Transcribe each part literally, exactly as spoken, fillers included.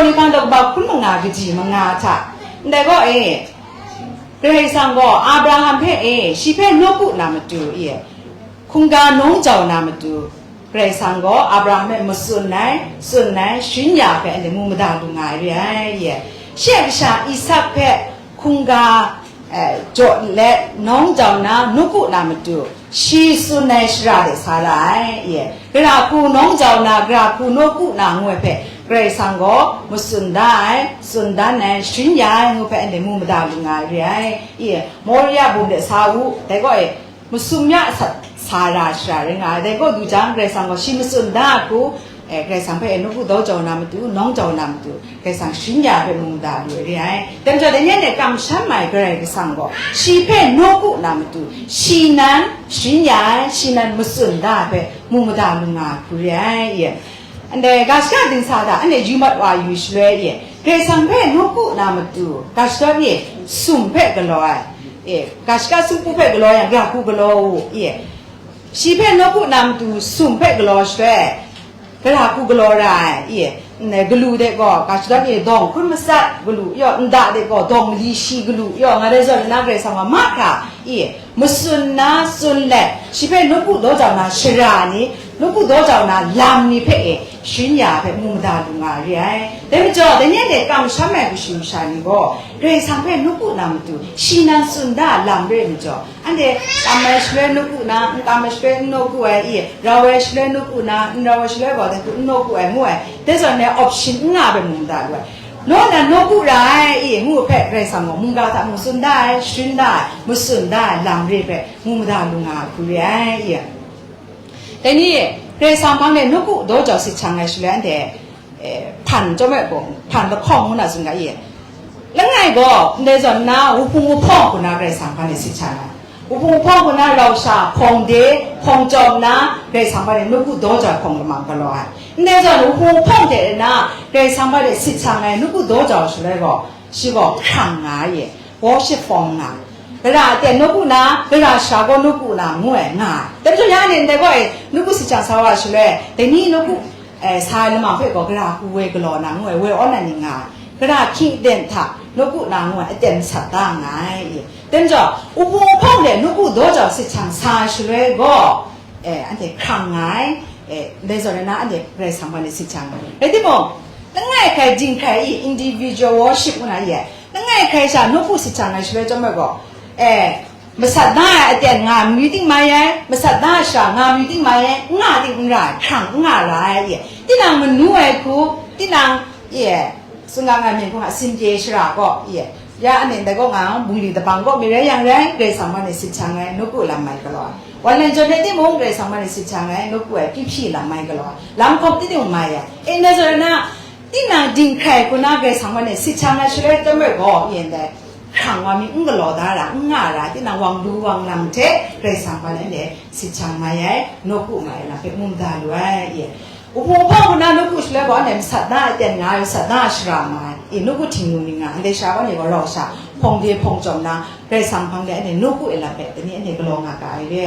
Ni hkang daw kaba hkun manga kaji manga hta, ndai gaw e, Karai Kasang gaw Abraham hpe e, shi hpe nawku na matu e, hkungga nawng jau na matu, Karai Kasang gaw Abraham hpe matsun ai, tsun ai, sharin ya ai hpe anhte mu mada lu nga ai re ai, ye. Shi a kasha Isak hpe hkungga, eh, jaw let nawng jau na, nawku na matu, shi tsun ai shara de sa ra ai, ye. Gara hku nawng jau na, gara hku nawku na ngu ai hpe, Karai Kasang gaw matsun da ai, tsun dan ai, sharin ya ai ngu hpe anhte mu mada lu nga ai re ai, ye. Moria bum de sa u, dai gaw e, masum ya sat sa ra shara rai nga ai. Dai gaw du jang, Karai Kasang gaw shi matsun da hku, eh, Karai Kasang hpe nawku daw jau na matu, nawng jau na matu, Karai Kasang sharin ya hpe mu mada lu ai re ai. Dai majaw, dai ni anhte kamsham ai Karai Kasang gaw, shi hpe nawku na matu, shi nan sharin ya ai, shi nan matsun da ai hpe mu mada lu nga ai hku re ai, ye. Ndai ga shaka dingsa hta anhte yu mat wa yu shaloi e, Karai Kasang hpe nawku na matu, ga shaka ni sum hpe galaw ai, e, ga shaka sumpu hpe galaw yang, gara hku galaw u, e, shi hpe nawku na matu sum hpe galaw shaloi, gara hku galaw ra ai, e, ndai galu de gaw, ga shaka ni dawng hkun matsat galu yaw, nda de gaw dawng mali shi galu yaw, nga dai zawn na Karai Kasang wa mahkra, e, matsun na tsun let, shi hpe nawku daw jau na shara ni, nawku daw jau na lam ni hpe e, sharin ya hpe mu mada lu nga re ai. Dai majaw, dai ni anhte kamsham ai kashu kasha ni gaw, Karai Kasang hpe nawku na matu, shi nan tsun da lam re ai majaw, anhte kam ai shaloi nawku na, n kam ai shaloi n nawku ai, e, rau ai shaloi nawku na, n rau ai shaloi gaw dai hku n nawku ai ngu ai, dai zawn e option n nga ai hpe mu mada lu ai. Naw nan nawku ra ai, e, ngu hpe Karai Kasang gaw mungga hta mung tsun da ai, sharin da ai, matsun da ai lam re hpe mu mada lu nga ai hku re ai, e. Dai ni, Karai Kasang hpang de nawku daw jau sit shang ai shaloi anhte, eh, hpan chyawm ai gaw, hpan lahkawng ngu na tsun ga, e. Langai gaw, ndai zawn nna, wuhpung wuhpawng hku na Karai Kasang hpang de sit shang ai. Wuhpung wuhpawng hku na rau sha, hpawng de, hpawng chyawm nna, Karai Kasang hpang de nawku daw jau hpawng lamang galaw ai. Ndai zawn, wuhpung wuhpawng hte na, Karai Kasang hpang de sit shang ai, nawku daw jau shaloi gaw, shi gaw hkrang nga ai, e. Worship form nga ai. Gara aten nawku na, gara sha gaw nawku na, ngu ai, nga ai. Dai majaw ya ni ndai gaw e, nawku sit shang sa wa shaloi, dai ni nawku, eh, sa ai lamang hpe gaw gara hku woi galaw na, ngu ai, woi awn ai ni nga ai. Gara hkying aten hta nawku na, ngu ai, aten masat da nga ai, e. Dai majaw, wuhpung wuhpawng de nawku daw jau sit shang sa ai shaloi gaw, eh, anhte hkrang nga ai, eh, ndai zawn rai na, anhte Karai Kasang hpang de sit shang ai. Rai timung, langai hkrai dinghkrai i, individual worship ngu na i ai, langai hkrai sha nawku sit shang ai shaloi chyawm ai gaw, eh, masat na ai aten nga mayu ting mai ai, masat na ai sha nga mayu ting mai ai, n nga ting n ra ai, hkrang n nga ra ai, i ai. Tinang manu ai hku, tinang, i ai, tsun ga nga myit hku nga, sin pye shara gaw, i ai. Ya anhte ndai kaw nga, bungli dabang kaw mi rai yang rai, Karai Kasang hpang de sit shang ai, nawku lam mai galaw ai. Wan lan jawn rai timung, Karai Kasang hpang de sit shang ai, nawku ai, pyip shi lam mai galaw ai. Lam hkawm ting mai ai. E, ndai zawn na, tinang dinghkrai hku na Karai Kasang hpang de sit shang ai shaloi chyawm ai gaw, i ai ndai, hkrang wa mi n galaw da ra, n nga ra, tinang wang lu wang lang hte Karai Kasang hpang de sit shang mai ai, nawku mai ai lam hpe mu mada lu ai, i ai. Wuhpung wuhpawng hku na nawku shaloi gaw, anhte masat na ai aten nga ai, masat na ai shara nga ai, e, nawku htingnu ni nga ai, ndai sha gaw anhte gaw rau sha, hpawng de hpawng chyawm na, Karai Kasang hpang de anhte nawku ai lam hpe, dai ni anhte galaw nga ga ai re.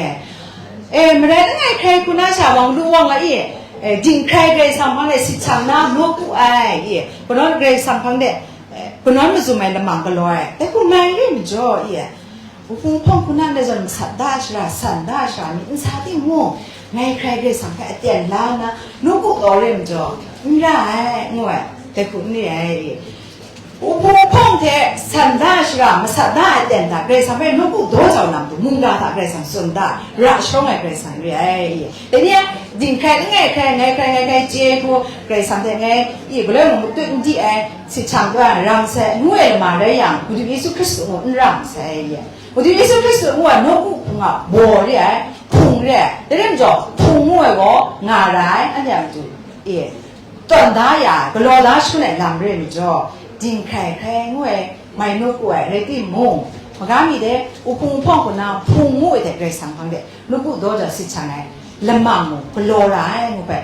E, marai langai hkrai hku na sha wang lu wang ai, e, dinghkrai Karai Kasang hpang de sit shang na nawku ai, e, kanawn Karai Kasang hpang de, e, kanawn mazum ai lamang galaw ai, dai hku mai re majaw, e, Wuhpung hpawng hku na ndai zawn masat da ai shara, san da ai shara myit n sa timung, ngai hkrai Karai Kasang hpe aten la nna, nawku taw re majaw, n ra ai, ngu ai, dai hku n re ai. Wuhpung hpawng hte san da ai shara, masat da ai aten hta Karai Kasang hpe nawku daw jau na matu, mungga hta Karai Kasang tsun da, ra sharawng ai Karai Kasang re ai. Dai ni a, dinghkrai langai hkrai, ngai hkrai, ngai hkrai chye hku, Karai Kasang hte ngai, i, galoi mung matut n di ai, sit shang taw ai, rang sai, ngu ai lama rai yang, Madu Yesu Hkristu mung n rang sai, i. Madu Yesu Hkristu ngu ai nawku hpung a baw re ai, hpung re ai. Dai rai majaw, hpung ngu ai gaw nga ra ai, anhte a matu e, tawn da ya ai, galaw da shangun ai lam re ai majaw, dinghkrai hkrai ngu ai, mai nawku ai rai timung, maga mi de, wuhpung hpawng hku na hpung ngu ai hte Karai Kasang hpang de, nawku daw jau sit shang ai, lamang mung galaw ra ai, ngu hpe.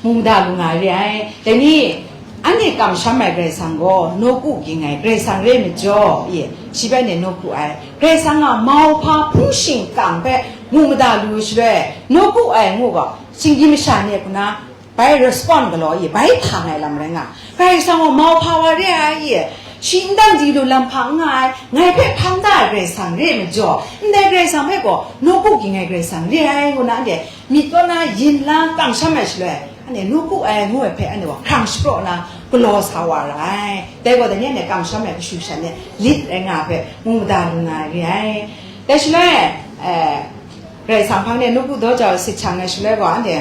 Mungda lu nga re ai. Dai ni, anhte kamsham ai Karai Kasang gaw, nawku ging ai Karai Kasang re ai majaw, e, shi bai anhte nawku ai. Karai Kasang a mauhpa hpung shingkang hpe mu mada lu shaloi, nawku ai ngu gaw, shinggyim masha ni hku na, bai respond galaw i, bai hta ngai lam rai nga. Karai Kasang gaw mau hpa wa re ai i, shi n dang di lu lam hpa n nga ai, ngai hpe hpang da ai Karai Kasang re ai majaw, ndai Karai Kasang hpe gaw nawku ging ai Karai Kasang re ai, ngu na anhte myit kaw na yin la kamsham ai shaloi, anhte nawku ai ngu ai hpe anhte gaw hkrang shapraw na galaw sa wa ra ai. Dai gaw, dai ni anhte kamsham ai kashu shan de lit rai nga ai hpe mu mada lu nga ai re ai. Dai shaloi, eh, Karai Kasang hpang de nawku daw jau sit shang ai shaloi gaw, anhte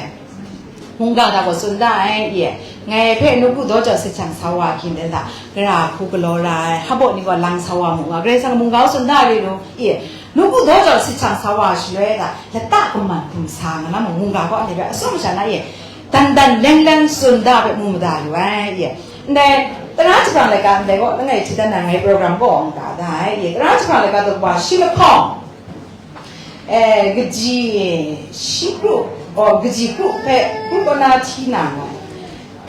mungga hta gaw tsun da ai, i, ngai hpe nawku daw jau sit shang sa wa hkin den hta, gara hku galaw ra ai, hpabaw ni gaw lang sa wa mu nga, Karai Kasang mungga gaw tsun da ai re nu, i, nawku daw jau sit shang sa wa shaloi hta, lata kaman hkum sa nga na mung, mungga gaw anhte hpe atsawm masha na, i, dan dan leng leng tsun da hpe mu mada lu ai, i. Ndai, tara jahprang laika ndai gaw, langai hti dan na ngai program gaw awng ga da ai, i, tara jahprang laika daw wa shi lahkawng, eh, kaji shi kru, oh, kaji kru hpe kru kaw na hti na nga ai.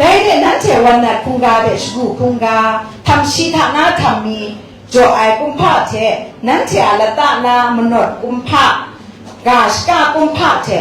Dai hte nanhte wan nat hkungga hte shagu hkungga, htam shi hta na htam mi jaw ai kumhpa hte, nanhte a lata na manawt kumhpa, ga shaka kumhpa hte,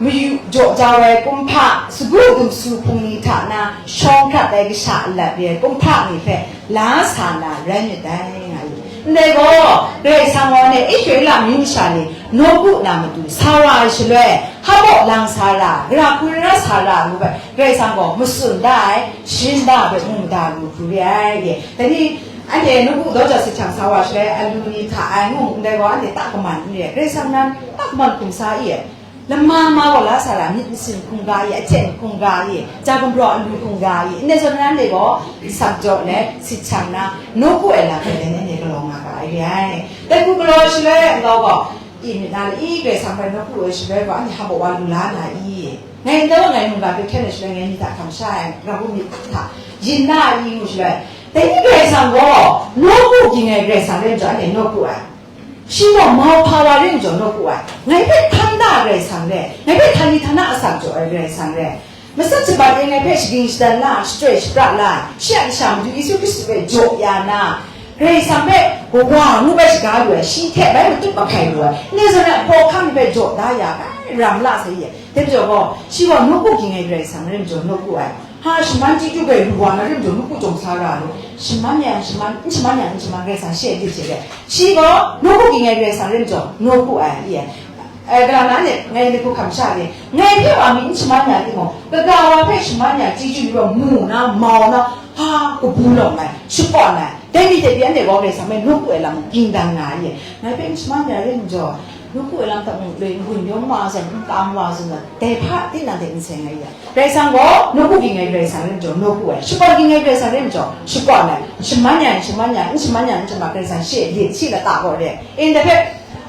mayu jaw jau ai kumhpa, sagu dumsu hpung ni hta na shawng hkrat ai kasha alat re ai kumhpa ni hpe la sa na rai myit dai, nga i. Ndai gaw, Karai Kasang wa ne Israela myu masha ni nawku na matu sa wa ai shaloi, hpabaw lang sa ra, gara hku ra sa ra ngu hpe, Karai Kasang gaw matsun da ai, sharin da ai hpe mu mada lu hkru re ai, e. Dai ni, anhte nawku daw jau sit shang sa wa shaloi, alu ni hta ai ngu ndai gaw, anhte ta kaman n re ai, Karai Kasang nan ta kaman hkum sa i, e. Lama ma gaw la sa ra, myit masin hkungga i, ahten hkungga i, ja gumraw alu hkungga i, ndai zawn nan de gaw, sak jaw let, sit shang na, nawku ai lam hpe dai ni galaw nga ga ai re ai. Dai hku galaw shaloi, nkau gaw, i myit na le i, Karai Kasang hpe nawku ai shaloi gaw, anhte hpabaw wa lu la na i? Ngai ndai wa ngai mungga hpe hkyen ai shaloi, ngai myit hta hkam sha ai, gara hku myit hta yin na i ngu shaloi, dai ni Karai Kasang gaw, nawku ging ai Karai Kasang rai majaw, anhte nawku ai. Shi gaw mau hpa wa rai majaw nawku ai. Ngai hpe hkam da ai Karai Kasang re, ngai hpe htani htana asak jaw ai Karai Kasang re, matsat shabat e ngai hpe shaging shadan la, shachyoi shapra la, shi a Kasha Madu Yesu Hkristu hpe jaw ya na, Karai Kasang hpe Kawa ngu bai shaga lu ai, shi hte bai matut mahkai lu ai, ndai zawn ai hpawhkam ni hpe jaw da ya ai, ram la sai ye. Dai majaw gaw, shi gaw nawku ging ai Karai Kasang rai majaw nawku ai. Ha, shaman chyeju gaw lu wa na rai majaw nawku jawng sa ra lu. Shaman yang shaman, n shaman yang n shaman, Karai Kasang shi a lit hte re. Shi gaw nawku ging ai Karai Kasang rai majaw nawku ai, i ai. Eh, gara na le, ngai ni hku hkam sha re. Ngai hpe wa mi n shaman ya timung, kaga wa hpe shaman ya chyeju yu ai, mu na, mau na, ha, kabu lawm ai, shakawn ai. Dai ni hte pyi anhte gaw Karai Kasang hpe nawku ai lam ging dan nga ai. Ngai hpe n shaman ya rai majaw, nawku ai lam hta mung loi n-gun yawng wa zawn, n kam wa zawn, dai hpa tinang hte n seng ai ya. Karai Kasang gaw nawku ging ai Karai Kasang rai majaw nawku ai, shakawn ging ai Karai Kasang rai majaw shakawn ai, shaman ya, shaman ya, n shaman ya, n shaman, Karai Kasang shi a lit, shi lata gaw re. E, ndai hpe,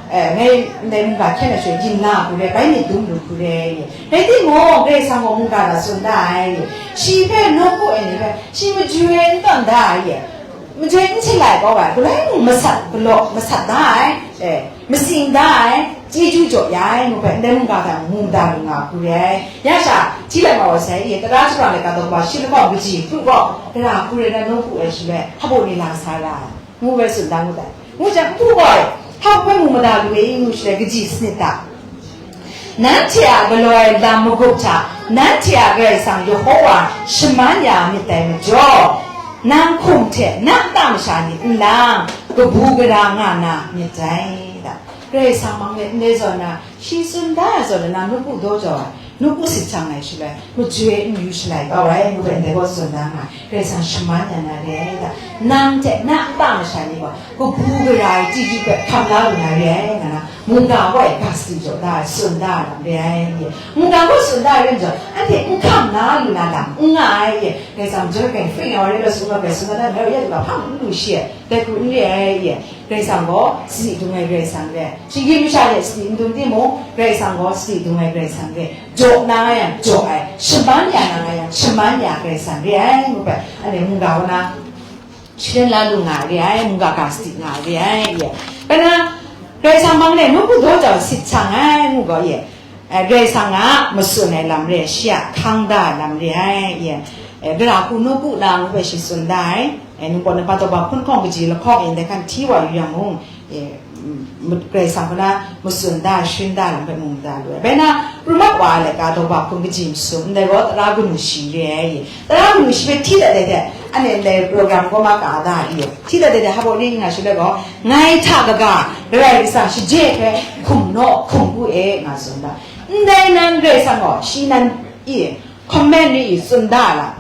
eh, ngai ndai mungga hkyen ai shaloi, yin la hku re, bai myit dum lu hku re. Rai timung, Karai Kasang gaw mungga hta tsun da ai, shi hpe nawku ai ni hpe, shi majoi n tawn da ai. Majoi n shalai kau ai, galoi mung masat galaw, masat da ai, e, matsing da ai, chyeju jaw ya ai, ngu hpe ndai mungga hta mung da lu nga hku re ai. Ya sha, hti let ma wa sai, e, tara shara laika daw wa shi lahkawng kaji hkru gaw, gara hku rai na nawku ai shaloi, hpabaw ni lang sa ra ai, ngu bai tsun da ngut ai. Ngu jang, hpabaw gaw, hpa hpe mu mada lu e, ngu shaloi, kaji sanit ta? Nanhte a galaw ai lam magup hta, nanhte a Karai Kasang Yehova shaman ya myit dai majaw, nang hkum hte na nta masha ni nlang kabu gara nga na myit dai, da. Karai Kasang mang let ndai zawn na, shi tsun da ai zawn na, nawku daw jau ai, nawku sit shang ai shaloi, majoi n yu shalai kau ai, ngu bai ndai gaw tsun da nga ai. Karai Kasang shaman ya na re ai, da. Nang hte na nta masha ni gaw, kabu gara ai chyeju hpe hkam la lu na re ai, nga na, mungga gaw ga sadi jaw da ai, tsun da ai lam re ai, ye. Mungga gaw tsun da ai rai majaw, anhte n hkam la lu na lam n nga ai, ye. Karai Kasang majaw hpe hpring ai wa rai law, tsun gaw, Karai Kasang tsun da ai, ya du ga hpang n lu shi ai, dai hku n re ai, ye. Karai Kasang gaw sadi dung ai Karai Kasang re ai. Shinggyim masha hte sadi n dung timung, Karai Kasang gaw sadi dung ai Karai Kasang re ai. Jaw na nga yang jaw ai, shaman ya na nga yang shaman ya Karai Kasang re ai, ngu bai, anhte mungga kaw na shaden la lu nga ai re ai, mungga ga sadi nga ai re ai, ye. Rai na, Karai Kasang mang le, nawku daw jau sit shang ai, ngu gaw, ye. Eh, Karai Kasang a matsun ai lam re ai, shi a hkang da ai lam re ai, ye. Eh, gara hku nawku na ngu bai shi tsun da ai, eh, Ningpawt Nampat Daw Hpa hpun hkawng kaji lahkawng e, ndai hkan hti wa yu yang mung, eh, Karai Kasang hpe na matsun da, sharin da lam hpe mu mada lu ai. Bai na, prumat wa ai laika daw ba hkum kaji masum, ndai gaw tara kanu shi re ai, tara kanu shi hpe hti dat ai hte, anhte ndai program gaw ma ka da ai, hti dat ai hte hpa ni nga shaloi gaw, ngai hta kaga, Karai Kasang shaje hpe hkum naw, hkum u e, nga tsun da. Ndai nan Karai Kasang gaw, shi nan i, comment ni i tsun da ai lam,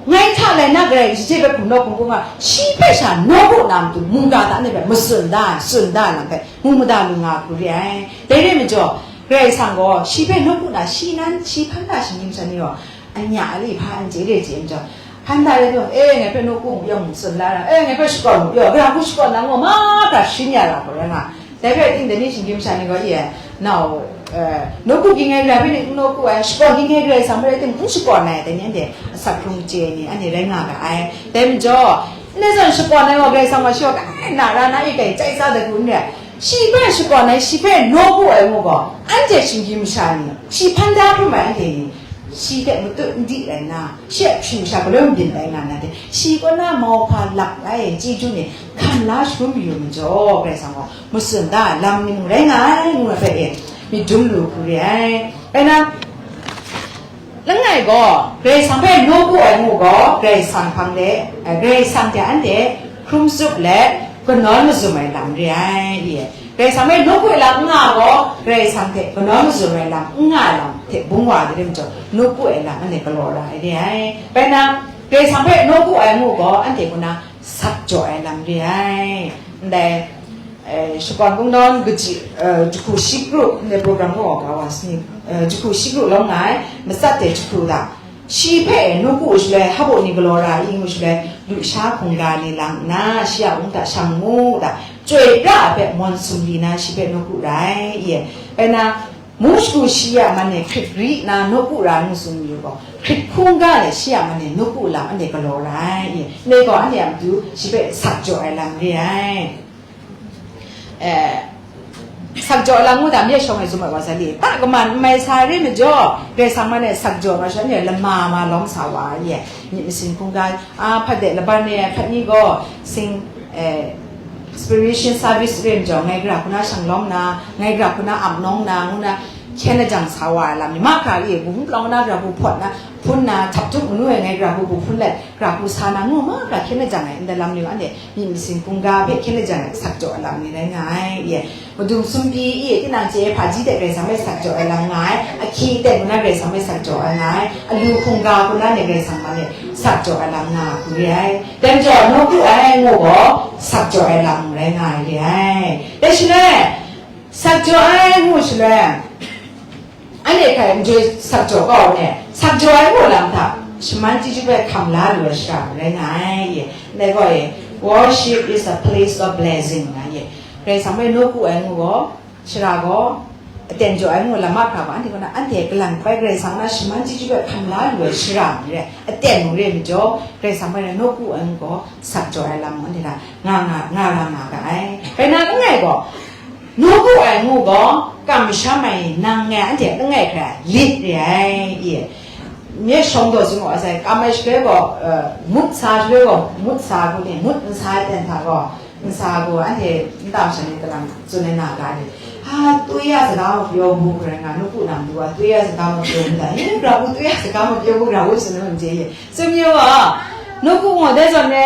ngai hta lai na Karai shaje hpe hkum naw hkum u nga, shi hpe sha nawku na matu mungga hta ni hpe matsun da ai, tsun da ai lam hpe mu mada lu nga hku re ai. Dai re ai majaw, Karai Kasang gaw shi hpe nawku na, shi nan, shi hpan hta shinggyim sha ni gaw, anya a li hpa n chye re chye ai majaw, hpan hta rai tut, e, ngai hpe nawku mu yawng tsun la ra, e, ngai hpe shakawn mu yawng, gara hku shakawn na ngaw mahkra sharin ya ra hku rai nga. Dai hpe ting dai ni shinggyim sha ni gaw, e, nau, e, nawku ging ai Karai hpe ning n nawku ai, shakawn ging ai Karai Kasang hpe rai timung n shakawn ai, dai ni anhte asak hkrung chye ai ni, anhte rai nga ga ai. Dai majaw, ndai zawn shakawn ai gaw Karai Kasang gaw shi gaw, kai na ra na e kai chye sa da gun re ai. Shi hpe shakawn ai, shi hpe nawku ai ngu gaw, anhte shinggyim sha ni, shi hpan da hkrum ai anhte ni, shi hte matut n di rai nna, shi a hpyi masha galoi mabyin rai nga nna de, shi kaw na mauhpa lap ai chyeju ni hkam la shangun mayu majaw, Karai Kasang gaw matsun da ai lam ni mung rai nga ai, ngu ai hpe e, myit dum lu hku re ai. Rai na, langai gaw, Karai Kasang hpe nawku ai ngu gaw, Karai Kasang hpang de, eh, Karai Kasang hte anhte hkrum tsup let, kanawn mazum ai lam re ai, i e. Karai Kasang hpe nawku ai lam n nga gaw, Karai Kasang hte kanawn mazum ai lam n nga ai lam hte bung wa ai rim jaw, nawku ai lam anhte galaw ra ai re ai. Bai na, Karai Kasang hpe nawku ai ngu gaw, anhte kaw na sak jaw ai lam re ai. Ndai, eh, shakawn kungdawn kaji, eh, jahku shi kru, ndai program kaw ga wa sani, eh, jahku shi kru lawm nga ai, matsat de jahku da. Shi hpe nawku shaloi, hpaw ni galaw ra i ngu shaloi, lusha hkungga ni lang nna, shi a mung hta shang ngu da, chyoi pra ai hpe mawn sumri na, shi hpe nawku ra ai, i e. Bai na, mung shagu shi a man e hkrit gri nna nawku ra ngu tsun mayu gaw, hkrit hkungga le shi a man e nawku lam anhte galaw ra ai, i e. Ndai gaw anhte a matu shi hpe sak jaw ai lam re ai. Eh, sak jaw ai lam ngu da, myit shawng e zum ai wa sa li, ta kaman n mai sa re majaw, Karai Kasang man e sak jaw nga sha ni lama ma lawm sa wa ai, myit masin hkungga, a, hpat de laban e hpat ni gaw, sing, eh, inspiration service re majaw, ngai gara hku na shang lawm na, ngai gara hku na ap nawng na, ngu na, hkyen lajang sa wa ai lam ni, mahkra e, bu hpung palawng na, gara hku hpawt na, hpun na, htap htup manu e, ngai gara hku bu hpun let, gara hku sa na, ngu mahkra hkyen lajang ai, ndai lam ni anhte, myit masin hkungga hpe hkyen lajang ai sak jaw ai lam ni rai nga ai, i e. Madung sumpi i e, tinang chye hpaji hte Karai Kasang hpe sak jaw ai lam nga ai, ahkying aten hku na Karai Kasang hpe sak jaw ai nga ai, alu hkungga hku na ni Karai Kasang man e sak jaw ai lam nga hku re ai. Dai majaw, nawku ai ngu gaw, sak jaw ai lam rai nga ai re ai. Dai shaloi, sak jaw ai ngu shaloi, anhte hkrai n joi sak jaw kau ai, sak jaw ai ngu lam hta, shaman chyeju hpe hkam la lu ai shara rai nga ai, i e. Ndai gaw e, worship is a place of blessing, nga ye. Karai Kasang hpe nawku ai ngu gaw, shara gaw, aten jaw ai ngu lam mahkra gaw, anhte kaw na, anhte kalang bai Karai Kasang na shaman chyeju hpe hkam la lu ai shara mung re, aten mung re majaw, Karai Kasang hpe nawku ai ngu gaw, sak jaw ai lam mung anhte hta nga, nga, nga, nga, nga ga ai. Rai na, langai gaw, nawku ai ngu gaw, kamsham ai nang ngai anhte langai hkra lit re ai, i e. Myit shawng daw zun gaw, asai, kam ai shaloi gaw, eh, mut sa shaloi gaw, mut sa hku ni, mut n sa ai ten hta gaw, n sa gaw, anhte n tam sha ni kalang tsun ai na ga ni, ha, 对呀 sagaw pyaw mu hkrai nga, nawku nang du wa, 对呀 sagaw pyaw mu da, eh, gara hku 对呀 sagaw pyaw mu, gara hku tsun ai n chye ye. Tsun ye wa, nawku ngu dai zawn e,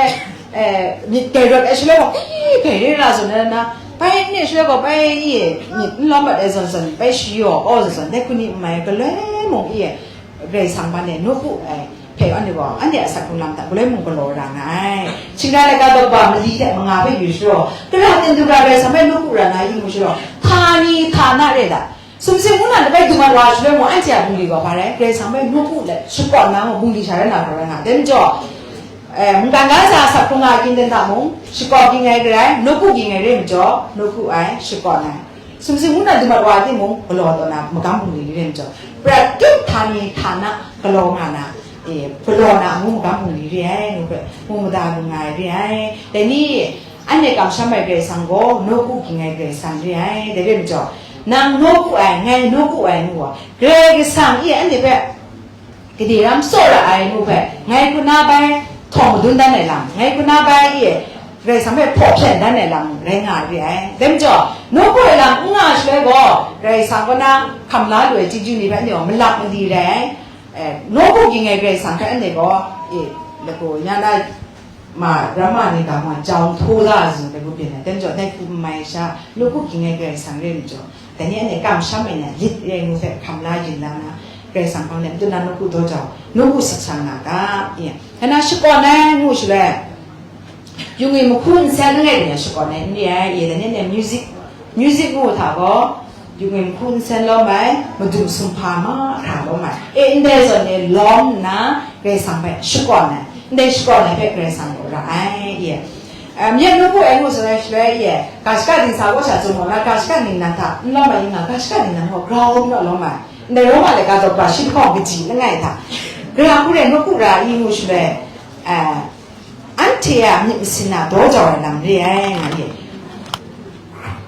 eh, myit gai rawt ai shaloi gaw, eh, gai re ra zawn e na, bai n ni shaloi gaw, bai i, myit n lawm mat ai zawn zawn, bai shayaw kau zawn zawn, dai hku ni n mai, galoi mung i, Karai Kasang man e nawku ai hpe anhte gaw, anhte a sak hkrung lam hta galoi mung galaw ra nga ai. Shingra laika daw ba mali hte manga hpe yu sharaw, gara ten du ra Karai Kasang hpe nawku ra na yu mu sharaw, htani htana re da. Sumsing ngu na ni bai du mat wa shaloi mung, anhte a bungli gaw hpa rai, Karai Kasang hpe nawku let shakawn na mung bungli sha rai na hkra rai nga. Dai majaw, eh, mungkan ga sa sak hkrung nga ai hkying ten hta mung, shakawn ging ai garai, nawku ging ai re majaw, nawku ai, shakawn ai. Sumsing ngu na du mat wa ai timung, galaw taw na magam bungli ni re majaw, prat tup htani htana galaw nga na, e, galaw na ngu magam bungli re ai, ngu hpe, ngu mada lu nga ai re ai. Dai ni, anhte kamsham ai Karai Kasang gaw, nawku ging ai Karai Kasang re ai. Dai re majaw, nang nawku ai, ngai nawku ai ngu gaw, Karai Kasang e anhte hpe, gade ram tsaw ra ai ngu hpe, ngai hku na bai htawng madun dan ai lam, ngai hku na bai e, Karai Kasang hpe hpaw hpyen dan ai lam rai nga re ai. Dai majaw, nawku ai lam n nga shaloi gaw, Karai Kasang kaw na hkam la lu ai chyeju ni hpe anhte gaw malap mali rai ai. Eh, nawku ging ai Karai Kasang hpe anhte gaw, e, lagu, ya na, ma, ramma ni ga ma, jawng htaw la ai zawn, lagu byin ai. Dai majaw, dai hku n mai sha, nawku ging ai Karai Kasang re majaw, dai ni anhte kamsham ai na, lit re ai ngu hpe hkam la yin la na, Karai Kasang hpang de, matu na nawku daw jau, nawku saksan nga ga, e. Hkana shakawn ai ngu shaloi, yung e mahku nsen langai mi shakawn ai n re ai, e, dai ni anhte music, music ngu hta gaw, yung e mahku nsen lawm ai, madum sumhpa mahkra lawm ai. E, ndai zawn e lawm nna, Karai Kasang hpe shakawn ai. Ndai shakawn ai hpe Karai Kasang gaw ra ai, e. Em, yen nawku ai ngu shaloi, shaloi, e, ga shaka dingsa kaw sha tsun gaw na, ga shaka ningnan hta n lawm ai, nga, ga shaka ningnan gaw grau n lawm ai. Ndai Roma laika daw ba shi lahkawng kaji langai hta, gara hku rai nawku ra ai ngu shaloi, eh, anhte a myit masin a daw jau ai lam re ai, nga ye.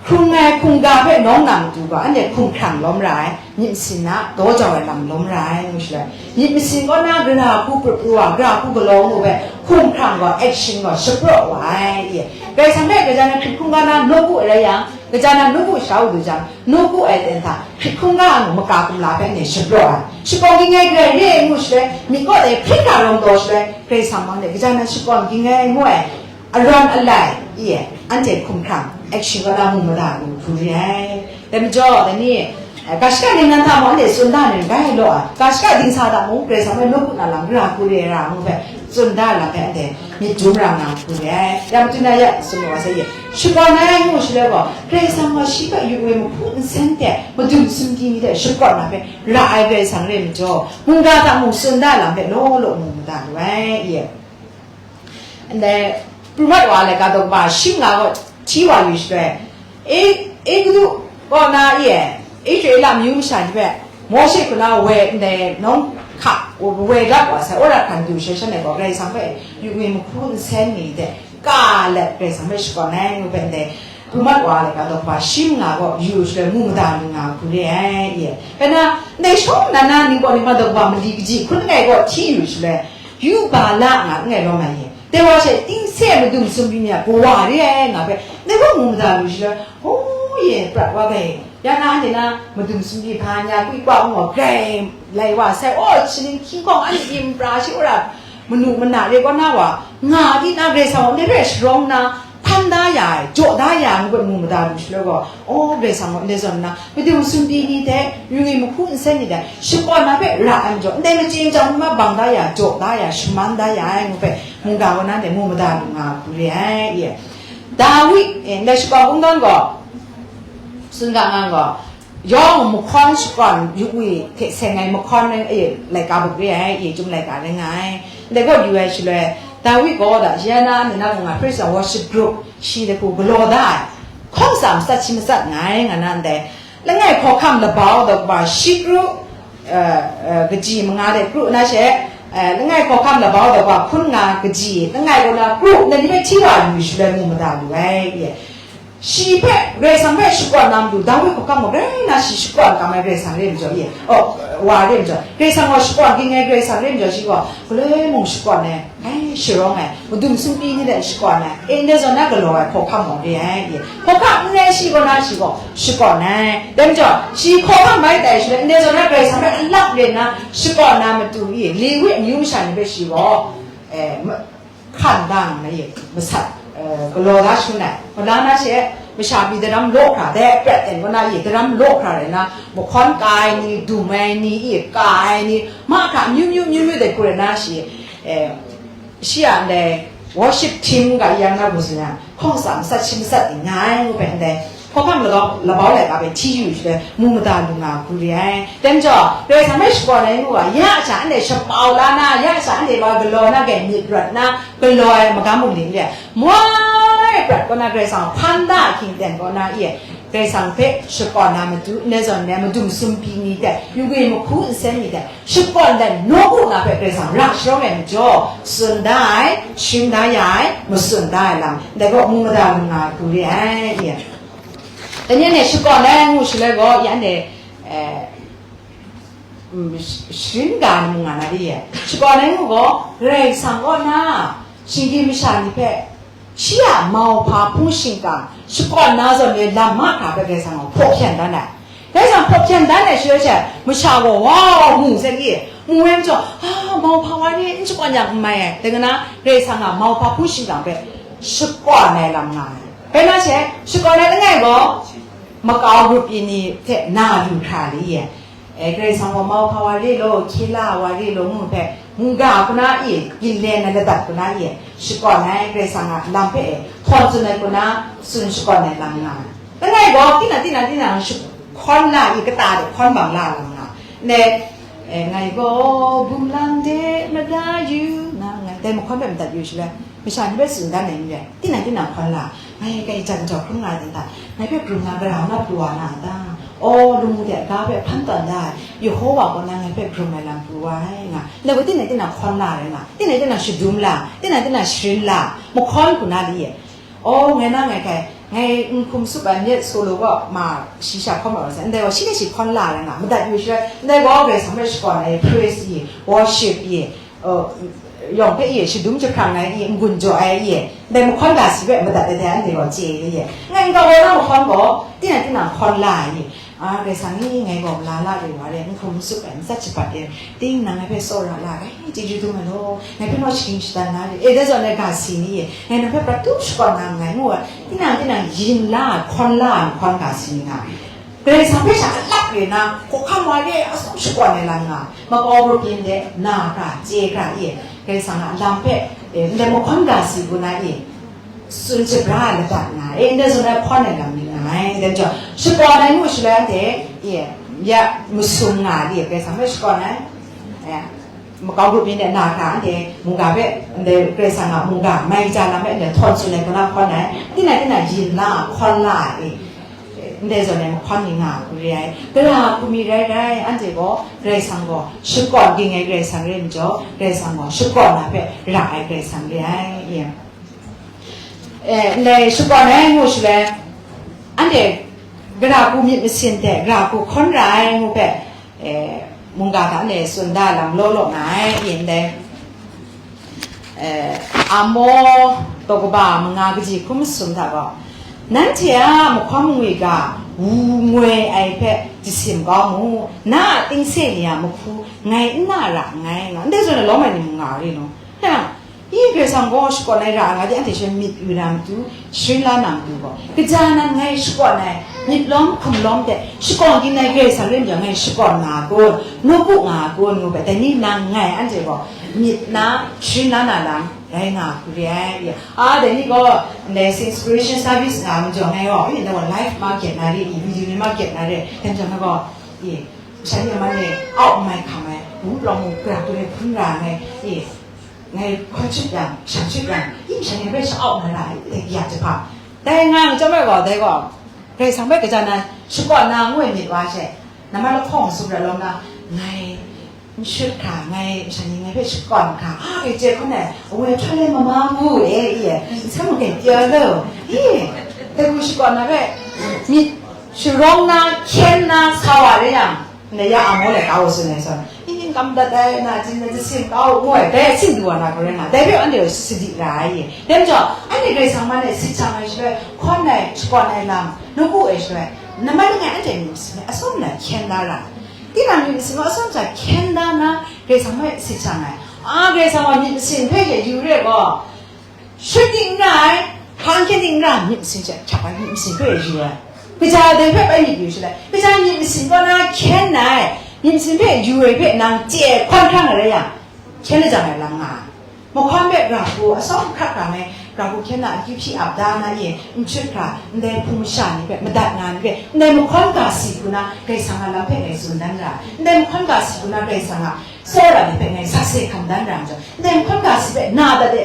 Hkrung ai hkungga hpe nawng na matu gaw, anhte hkumhkrang lawm ra ai, myit masin a daw jau ai lam lawm ra ai, ngu shaloi, myit masin kaw na gara hku pru pru wa, gara hku galaw ngu hpe, hkumhkrang gaw, action gaw shapraw wa ai, ye. Karai Kasang hpe gaja na hkrit hkungga na nawku ai rai yang, gaja na nawku sha u lu jang, nawku ai ten hta hkrit hkungga a mung maka kumla hpe anhte shapraw ai. Shakawn ging ai Karai re ai ngu shaloi, myit kaw de hpring hkra rawng taw shaloi, Karai Kasang hpang de gaja na shakawn ging ai ngu ai, arawn alai, i e, anhte hkumhkrang, action kaw na mu mada lu hkru re ai. Dai majaw, dai ni, eh, ga shaka ningnan hta mung anhte tsun da ai ni bai law ai, ga shaka dingsa hta mung Karai Kasang hpe nawku na lam ra hku re ai ra ngu hpe tsun da ai lam hpe anhte myit dum ra nga hku re ai. Ya matu na ya tsun wa sai ye, shakawn ai ngu shaloi gaw, Karai Kasang gaw shi hpe yu we mahku nsen hte madum sumsing ni hte shakawn na hpe ra ai Karai Kasang re majaw, mungga hta mung tsun da ai lam hpe law law mu mada lu ai, i e. Ndai, pru mat wa ai laika daw kaba shi manga gaw hti wa yu shaloi, E-, Egutu kaw na e, Israela amyu masha ni hpe Mawshe hku na woi ndai nawng hka, woi lap wa sai, wora hkan du shai shan ai gaw, Karai Kasang hpe yu ngwi mahku nsen ni hte ka let Karai Kasang hpe shakawn ai ngu hpe ndai, pru mat wa ai laika daw kaba shi manga gaw yu shaloi mu mada lu nga hku re ai, e. Bai na, ndai shawng nnan na ningkaw ningma daw kaba mali kaji hkun langai gaw hti yu shaloi, yu ba la nga langai lawm ai ye. Dai wa she, tingse ai madum sumsing ni a kawa re ai nga hpe, ndai gaw mu mada lu shaloi, o, ye, prat wa bai, ya na, anhte na, madum sumsing hpa nya, kwi kwa ngu, grai lai wa sai, o, shaning hkying hkawng, anhte myit mara shi wora, manu mana re kaw na wa, nga di na, Karai Kasang gaw ndai hpe sharawng na, hpan da ya ai, jaw da ya ai ngu hpe mu mada lu shaloi gaw, o, Karai Kasang gaw ndai zawn nna, madum sumsing ni hte, yu ngwi mahku nsen ni hte, shakawn na hpe ra ai majaw, ndai machye machyang hkrum bang da ya, jaw da ya, shaman da ya ai ngu hpe, mungga kaw na hte mu mada lu nga hku re ai, e. Dawi, e, ndai shakawn kungdawn gaw, tsun ga nga gaw, yawng mahkawn shakawn yu ngwi hte seng ai mahkawn ai, e, laika bup re ai, e, chyum laika rai nga ai. Ndai gaw yu ai shaloi, Dawi gaw da, ya na, ni na, nga praise and worship group, shi de hku galaw da ai, hkawng tsa matsat shi matsat nga ai, nga na ndai, langai hkawhkam labau daw kaba shi kru, eh, eh, kaji manga de kru na she, eh, langai hkawhkam labau daw kaba hkun nga kaji, langai kaw na kru, na ni hpe hti wa yu shaloi mu mada lu ai, e. Shi hpe, Karai Kasang hpe shakawn na matu, Dawi hkawhkam gaw grai na shi shakawn kam ai Karai Kasang re majaw, e. Oh, wa re majaw, Karai Kasang gaw shakawn ging ai Karai Kasang re majaw, shi gaw galoi mung shakawn ai, ai, sharawng ai, madum sumsing ni hte shakawn ai, e, ndai zawn na galaw ai hkawhkam gaw re ai, e. Hkawhkam n rai shi kaw na shi gaw shakawn ai. Dai majaw, shi hkawhkam bai tai shaloi, ndai zawn na Karai Kasang hpe alap re nna shakawn na matu, e, Lewi amyu masha ni hpe shi gaw, e, ma-, hkan dang na, e, masat, e, galaw da shangun ai. Kaw na na she, masha pyi daram law hkra, dai prat ten kaw na, e, daram law hkra rai na, mahkawn ka ai ni, dum ai ni, e, ka ai ni, mahkra amyu myu, amyu myu dai hku rai na shi, e, shi a ndai worship team ga yang na bu zin a, hkawng tsa matsat shi matsat ni nga ai ngu hpe ndai, hkawhkam labau, labau laika hpe hti yu shaloi, mu mada lu nga hku re ai. Dai majaw, Karai Kasang hpe shakawn ai ngu ga, ya sha anhte shapau la na, ya sha anhte wa galaw na, gai myit rawt na, galaw ai magam bungli n re ai. Moi prat kaw na Karai Kasang hpan da ahkying ten kaw na, e, Karai Kasang hpe shakawn na matu, ndai zawn na madum sumsing ni hte, yu ngwi mahku nsen ni hte, shakawn dan nawku na hpe Karai Kasang ra sharawng ai majaw, tsun da ai, shim da ya ai, matsun da ai lam, dai gaw mu mada lu nga ai hku re ai, e. Dai ni anhte shakawn ai ngu shaloi gaw, ya anhte, eh, mm, sh-, sharin ga ai mung nga na di, e. Shakawn ai ngu gaw, Karai Kasang kaw na, shinggyim masha ni hpe, Shi a mauhpa hpung shingkang shakawn na zawn le lam mahkra hpe Karai Kasang gaw hpaw hpyan dan ai. Karai Kasang hpaw hpyan dan ai shaloi she, masha gaw wa wa mu sai i, mu ai majaw, a, mauhpa wa ni n shakawn yang n mai ai. Dai nga na, Karai Kasang a mauhpa hpung shingkang hpe shakawn ai lam nga ai. Bai na she, shakawn ai langai gaw, makau grup ni hte na lu hkra li ai. E, Karai Kasang gaw mauhpa wa re law, hkye la wa re law ngu hpe, mungga hku na i, ginlen ai ladat hku na i, shakawn ai Karai Kasang a lam hpe e, htawn tsun ai hku na, tsun shakawn ai lam nga ai. Langai gaw, tinang, tinang, tinang, shi-, hkawn la i, kata de hkawn bang la lam nga. Ne, e, ngai gaw, bum lang de mada yu nga, ngai dai mahkawn hpe madat yu shaloi, masha ni hpe tsun dan ai n rai, tinang, tinang hkawn la, ngai kai jan jau hkrum nga ai ta, ngai hpe hkrum nga, gara na pru wa na a ta? Aw, lung de ga hpe hpan tawn da ai, Yehowa gaw nang ngai hpe hkrum ai lam pru wa ai nga, ngai gaw tinang, tinang hkawn la rai nga, tinang, tinang shadum la, tinang, tinang sharin la, mahkawn hku na li e. Aw, ngai na ngai hkai, ngai n hkum tsup ai myit solo gaw ma shi sha hkawn mat wa sai, ndai gaw shi hte shi hkawn la rai nga, madat yu shaloi, ndai gaw Karai Kasang hpe shakawn ai praise i, worship i, uh, yawng hpe i, shadum jahprang ai i, n-gun jaw ai i, ndai mahkawn ga si hpe madat ai hte anhte gaw chye ai i, ngai n-ga wa na mahkawn gaw, tinang tinang hkawn la ai i, a, Karai Kasang ni ngai gaw mala la rai wa rai, n hkum n tsup ai, matsat shabat ai, ting nang ngai hpe tsawra la ai, chyeju dum ai law, ngai hpe naw shagying shadan la rai, e, dai zawn ngai ga si ni e, ngai nang hpe prat tu shakawn na nngai, ngu ai, tinang tinang yin la ai, hkawn la ai, hkawn ga si ni nga, Karai Kasang hpe sha alap re na, hkawhkam wa re ai, atsawm shakawn ai lam nga, makau grup yin de, na hkra, chye hkra e, Karai Kasang a lam hpe, e, ndai mahkawn ga si gu na e, tsun shabra ai ladat nga ai, e, ndai zawn ai hkawn ai lam ni nga ai, dai majaw, shakawn ai ngu shaloi anhte, e, ya masum nga ai, Karai Kasang hpe shakawn ai, e, makau grup ni de na hkra anhte mungga hpe, ndai Karai Kasang a mungga mai kaja lam hpe anhte htawn tsun ai hku na hkawn ai, tinang tinang yin la, hkawn la ai, e, ndai zawn ai mahkawn ni nga ai hku re ai, gara hku mi rai rai, anhte gaw Karai Kasang gaw shakawn ging ai Karai Kasang re ai majaw, Karai Kasang gaw shakawn na hpe ra ai Karai Kasang re ai, e. E, ndai shakawn ai ngu shaloi, anhte gara hku myit masin hte gara hku hkawn ra ai ngu hpe, e, mungga hta anhte tsun da lam law law nga ai, e, ndai, e, Amo daw kaba manga kaji hkrum masum hta gaw, nanhte a mahkawn mangwi ga wu ngoi ai hpe jasim kau mu, na a tingse ni a mahku ngai n na ra nngai, nga ndai zawn ai lawm ai ni mung nga ri nu. Hta, Karai Kasang gaw shakawn ai ra ai nga de, anhte she myit yu na matu, sharin la na matu gaw, kaja nan ngai shakawn ai, myit lawm hkum lawm de, shakawn ging ai Karai Kasang rin jang ngai shakawn nga kun, nawku nga kun, ngu hpe, dai ni nang ngai anhte gaw myit na, sharin la na lam rai nga hku re ai. A, dai ni gaw, ndai Inspiration Service nga majaw ngai gaw, e, ndai gaw live market na re, e, video ni market na re, dai majaw ngai gaw, e, shan ni a man e, au n mai hkam ai, wu plang mu, gara hku re hpun ra ai, e, ngai hkawn chyut yang, shang chyut yang, yin sha ni hpe sha-au na ra ai, dai ya jahpa. Dai nga yang chyawm ai gaw, dai gaw, Karai Kasang hpe kaja na shakawn na ngu ai myit wa she, namai lahkawng masum rai lawm na, ngai n shut hkra, ngai sha ni ngai hpe shakawn hkra, a, e, chye hkawn ai, awe htawn ai mama ngu e, i e, n sa mu gai pya lo, i, dai hku shakawn na hpe, myit sharawng na, hkyen na, sa wa re yang, Ndai ya Amo lai kau tsun ai zawn, ning kam dat ai, na jin na jasim kau ngu ai, dai a sin du wa na gaw rai nga, dai hpe anhte sadi ra ai. Dai majaw, anhte Karai Kasang man e sit shang ai shaloi, hkawn ai, shakawn ai lam, nawku ai shaloi, namai langai anhte myit masin hpe atsawm na hkyen da ra. Tinang myit masin gaw atsawm sha hkyen da na, Karai Kasang hpe sit shang ai. A, Karai Kasang gaw myit masin hpe hte yu re gaw, Shut ting n ra ai, hpang hkyen ting n ra ai, myit masin hte hkyak ai, myit masin hpe yu ai. Kaja dai hpe bai myit yu shaloi, kaja myit masin kaw na hkyen na ai, myit masin hpe yu ai hpe nang chye ai hkawn hkra nga rai yang, hkyen lajang ai lam nga ai. Mahkawn hpe gara hku atsawm hkrak hkra ngai, gara hku hkyen na akyu hpyi ap da na ye, n hkyut hkra, ndai hpung masha ni hpe, madat nga ni hpe, ndai mahkawn ga si hku na Karai Kasang a lam hpe ngai tsun dan ra ai, ndai mahkawn ga si hku na Karai Kasang a tsawra ni hpe ngai sakse hkam dan ra ai majaw, ndai mahkawn ga si hpe na dat e,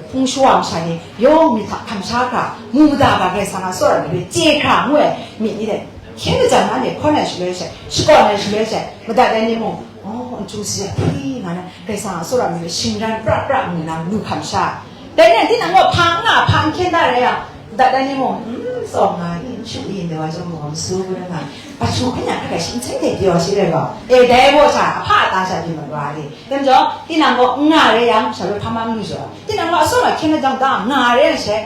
Hpung shawa masha ni yawng myit hta hkam sha hkra, mu mada ga Karai Kasang a tsawra ni hpe chye hkra ngu ai myit ni hte hkyen lajang na ni hkawn ai shaloi she, shakawn ai shaloi she, madat ai ni mung, oh, n htung si ai hpyi nga na, Karai Kasang a tsawra ni hpe shingran pra pra ngu na lu hkam sha. Dai ni a tinang gaw hpa n nga, hpa n hkyen da rai yang, madat ai ni mung, mm, tsawng nga, i, n shu i, ndai wa chyawm gaw, masu rai nga, pachu hkyen yang hkra shi n seng de pyaw shi rai gaw, e, dai gaw sha, ahpa a ta sha di mat wa ai. Dai majaw, tinang gaw n nga re yang, shaloi hpa ma n lu jaw ai. Tinang gaw atsawm a hkyen lajang da nga re yang she,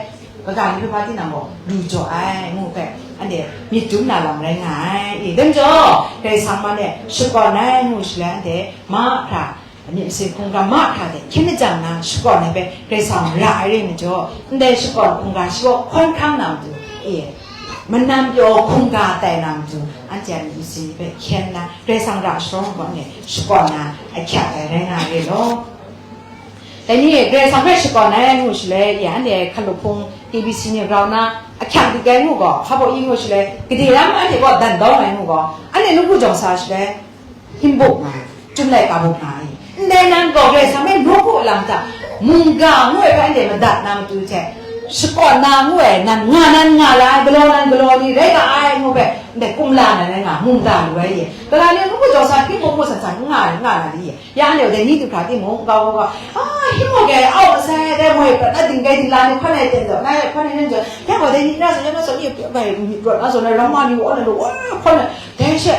Kaga ni hpe hpa tinang gaw lu jaw ai, ngu hpe, anhte myit dum na lam rai nga ai. I, dai majaw, Karai Kasang man e shakawn ai, ngu shaloi, anhte mahkra, myit masin hkungga mahkra hte hkyen lajang na shakawn ai hpe Karai Kasang ra ai rai majaw, ndai shakawn hkungga shi gaw hkawn hkrang na matu, i, manan pyaw hkungga tai na matu, anhte a myit masin hpe hkyen na, Karai Kasang ra sharawng gaw, anhte shakawn na ahkyak ai rai nga ai re law. Dai ni Karai Kasang hpe shakawn ai ngu shaloi, ya, anhte hkalup hpung K B C ni rau na ahkyak dik ai ngu gaw, hpa baw i ngu shaloi, gade ram anhte kaw dan dawng ai ngu gaw, anhte nawku jawng sa shaloi, hpyin buk nga ai, Chyum laika buk nga ai. Ndai nan gaw Karai Kasang hpe nawku lam hta mungga ngu ai hpe anhte madat na matu hte, shakawn na ngu ai, nan nga nan nga la ai, galaw nan galaw ni rai nga ai ngu hpe, ndai kumla nan rai nga, mungga lu ai ye. Kaga ni nawku jawng sa hpyin buk ngu san san nga ai, nga na li ye. Ya anhte dai ni du hkra timung, nkau gaw, a, hpyin buk e au masai, dai moi prat na dinggai dingla ni hkawn ai ten zaw, na e hkawn ai ten zaw, ya gaw dai ni na zaw, ya na zaw, ni bai myit rawt na zaw, na ram wa ni wa na lu, wa hkawn ai, dai she,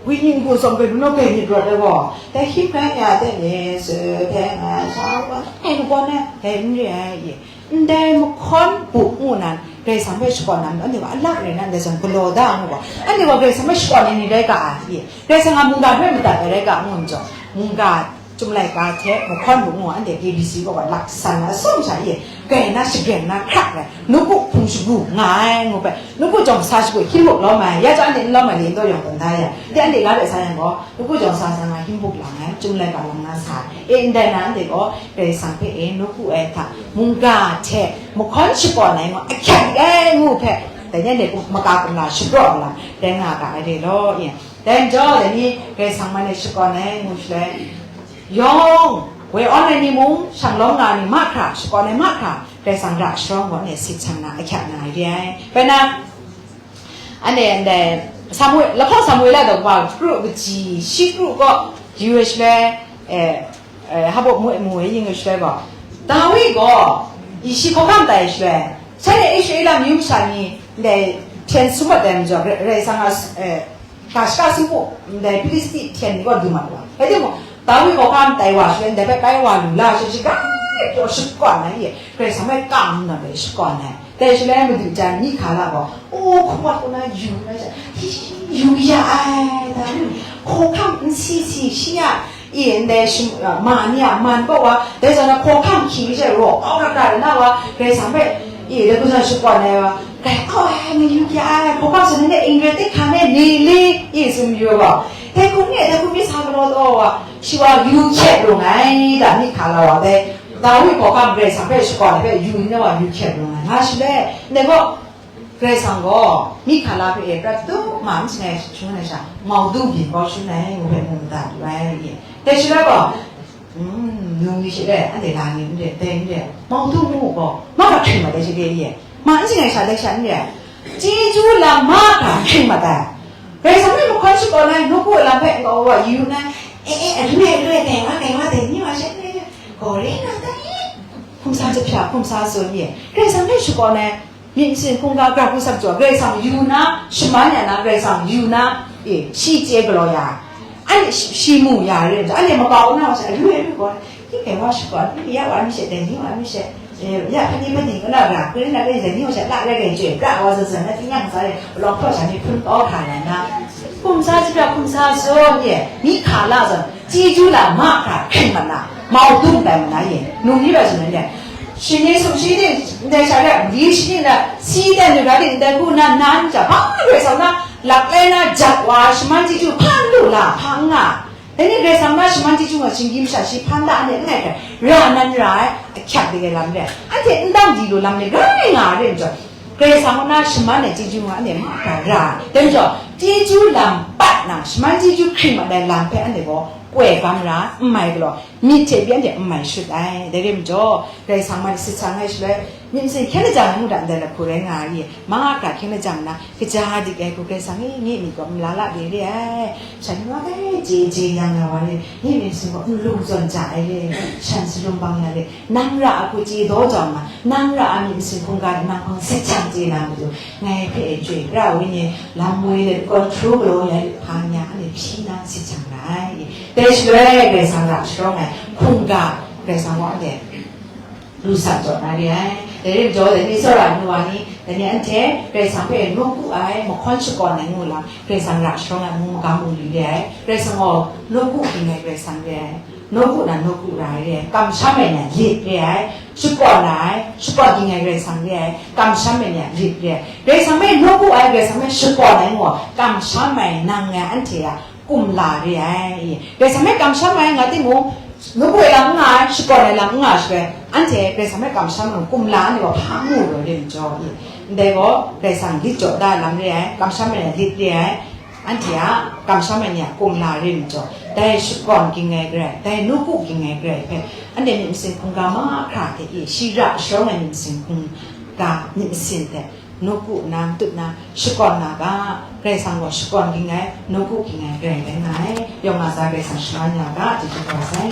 wi ning hku tsawm bai lu na bai myit rawt ai gaw, dai hkying hkrai ni a ten ni, su, dai nga, sa, wa, ai lu gaw na, dai n re ai, ye. Ndai mahkawn buk ngu nan, Karai Kasang hpe shakawn na, anhte gaw alak rai na, ndai zawn galaw da ngu gaw, anhte gaw Karai Kasang hpe shakawn ai ni rai ga ai, i, Karai Kasang a mungga hpe madat ai rai ga, ngu nhtawm, mungga, Chyum laika hte mahkawn buk ngu, anhte K B C gaw lak san na, atsawm sha, i, grai na, shagreng na, hkrak rai, nawku hpung shagu nga ai, ngu hpe, nawku jawng sa shagu hpyin buk lawm ai, ya chyawm anhte n lawm ai ni n taw yawng tawn da ya, de anhte nga de sa yang gaw, nawku jawng sa sa nga hpyin buk lang ai, Chyum laika lang na sa ai, e, ndai na anhte gaw, Karai Kasang hpe e nawku ai hta, mungga hte mahkawn shakawn ai ngu ahkyak dik ai ngu hpe, dai ni anhte maka kumla shapraw ai lam rai nga ga ai re law, i. Dai majaw, dai ni Karai Kasang man e shakawn ai ngu shaloi, yawng woi awn ai ni mung, shanglawm nga ai ni mahkra, shakawn ai mahkra, Karai Kasang ra sharawng gaw anhte sit shang na ahkyak nga ai re ai. Bai na, Anhte ndai Samuela, lahkawng Samuela daw wa kru kaji shi kru kaw yu ai shaloi, eh, eh, hpa baw mu, mu ai yin ai shaloi gaw, Dawi gaw Yisi hkawhkam tai ai shaloi, shanhte Israela myu masha ni ndai hpyen sum mat ai majaw, Karai, Karai Kasang a, eh, ga shaka sumpu ndai Hpilisti hpyen ni kaw dum mat wa. Rai timung, Dawi hkawhkam tai wa shaloi, ndai hpe kai wa lu la shaloi, shi grai pyaw shakawn ai, Karai Kasang hpe kam nna bai shakawn ai. Dai shaloi madu jan Mikala gaw, o, hkungwat kaw na yu na sha, hi, yu ya ai, Dawi hkawhkam n si si, shi a, i, ndai shim-, a, ma ni a man kaw wa, dai zawn na hkawhkam hkying she raw kau rak ra na wa, Karai Kasang hpe, i, dai hku zawn shakawn ai wa, grai kau ai, ngai yu ya ai, hkawhkam sa ni de, Ingret tik hkan e ni li, i, tsun yu ai gaw, dai hku ni, dai hku mi sa galaw taw wa, shi wa yu hkyet lu nngai, da Mikala wa dai, Dawi hkawhkam Karai Kasang hpe shakawn ai hpe yu ni na wa yu hkyet lu nngai, nga shaloi, ndai gaw, Karai Kasang gaw Mikala hpe e prat tu ma n shangai shangun ai sha, mau du byin kau shangun ai ngu hpe mu mada lu ai. Dai shaloi gaw, mm, nung ni she re, anhte la ni n re, dai n re, mau du ngu gaw, mahkra hkring mat ai sha de ye, ma n shangai sha dai sha n re, chyeju lam mahkra hkring mat ai. Karai Kasang hpe mahkawn shakawn ai, nawku a lam hpe n-, wa yu nna, e, e, alu e, alu e, dai wa, dai wa, dai ni wa, sha n re, gaw re na dai, hkum sa jahpya, hkum sa tsun ye, Karai Kasang hpe shakawn ai, Myit masin hkungga gara hku sak jaw, Karai Kasang yu na, shaman ya na, Karai Kasang yu na, e, shi chye galaw ya, anhte shi, shi mu ya re, anhte makau na wa sha, alu e, alu gaw, hti hkrai wa shakawn, ya wa mi she, dai ni wa mi she, e, ya hpani hpani kaw na ra, kari na kari dai ni wa sha, la rai rai chyoi pra wa zawn zawn na, tingnyang ntsa e, palawng hpraw sha ni hpun kau hkra na na, hkum sa jahpya, hkum sa tsun ye, Mikala zawn, chyeju lam mahkra hkring mat na, mau dung tai mat na ye, num ni bai tsun ai, shani sumshi ni ndai sha re, li shani na, si dan ni ga di ndai hku na, nan ja, hpa Karai Kasang na, lak lai na, jat wa, shaman chyeju hpa n lu la, hpa n nga. Dai ni Karai Kasang na, shaman chyeju nga, shinggyim sha, shi hpan da, anhte n ngai hkrai, ra nan ra ai, ahkyak dik ai lam re, anhte n dang di lu lam ni, rai nga ai re majaw, Karai Kasang kaw na shaman ai chyeju nga anhte mahkra ra ai. Dai majaw, chyeju lam pat na, shaman chyeju hkring mat ai lam hpe anhte gaw poi bang ra, n mai galaw, myit hte pyi anhte n mai shut ai. Dai re majaw, Karai Kasang man sit sa ai shaloi, myit masin hkyen lajang ai ngu hta ndai lahku rai nga ai, mahkra hkyen lajang na, kaja dik ai hku Karai Kasang e, nye myit gaw n la la de re ai. Sha ni wa, e, je je yang ya wa re, nye myit masin gaw n lung zawn ja ai re, shan salum bang ya re. Nang ra a hku chye daw jang ma, nang ra a myit masin hkungga ni nang hpang sek jang chye na matu, ngai hpe e chyoi pra ai wenyi lam woi let, kawn hkru galaw ya let, hpa nya anhte hpyi na sek jang ra ai. Dai shaloi Karai Kasang ra sharawng ai hkungga Karai Kasang wa anhte Lu sa jaw na re ai. Dai rai majaw, dai ni tsawra ai nu wa ni, dai ni anhte Karai Kasang hpe nawku ai, mahkawn shakawn ai ngu lam, Karai Kasang ra sharawng ai amu magam mu li re ai. Karai Kasang gaw nawku ging ai Karai Kasang re ai. Nawku na nawku ra ai re ai. Kamsham ai ni a lit re ai. Shakawn ra ai, shakawn ging ai Karai Kasang re ai. Kamsham ai ni a lit re ai. Karai Kasang hpe nawku ai, Karai Kasang hpe shakawn ai ngu, kamsham ai nang ngai anhte a kumla re ai. Karai Kasang hpe kamsham ai nga timung, nawku ai lam n nga ai, shakawn ai lam n nga ai shaloi, anhte Karai Kasang hpe kamsham ai kumla anhte gaw hpa mu ai rai majaw i. Ndai gaw Karai Kasang lit jaw da ai lam re ai, kamsham ai lit re ai, anhte a kamsham ai ni a kumla re majaw, dai shakawn ging ai Karai, dai nawku ging ai Karai hpe, anhte myit masin hkungga mahkra hte i, shi ra sharawng ai myit masin hkungga myit masin hte, nawku na, matut na, shakawn na ga, Karai Kasang gaw shakawn ging ai, nawku ging ai, Karai rai nga ai, yawng nga sa Karai Kasang shaman ya ga, chyeju kaba sai.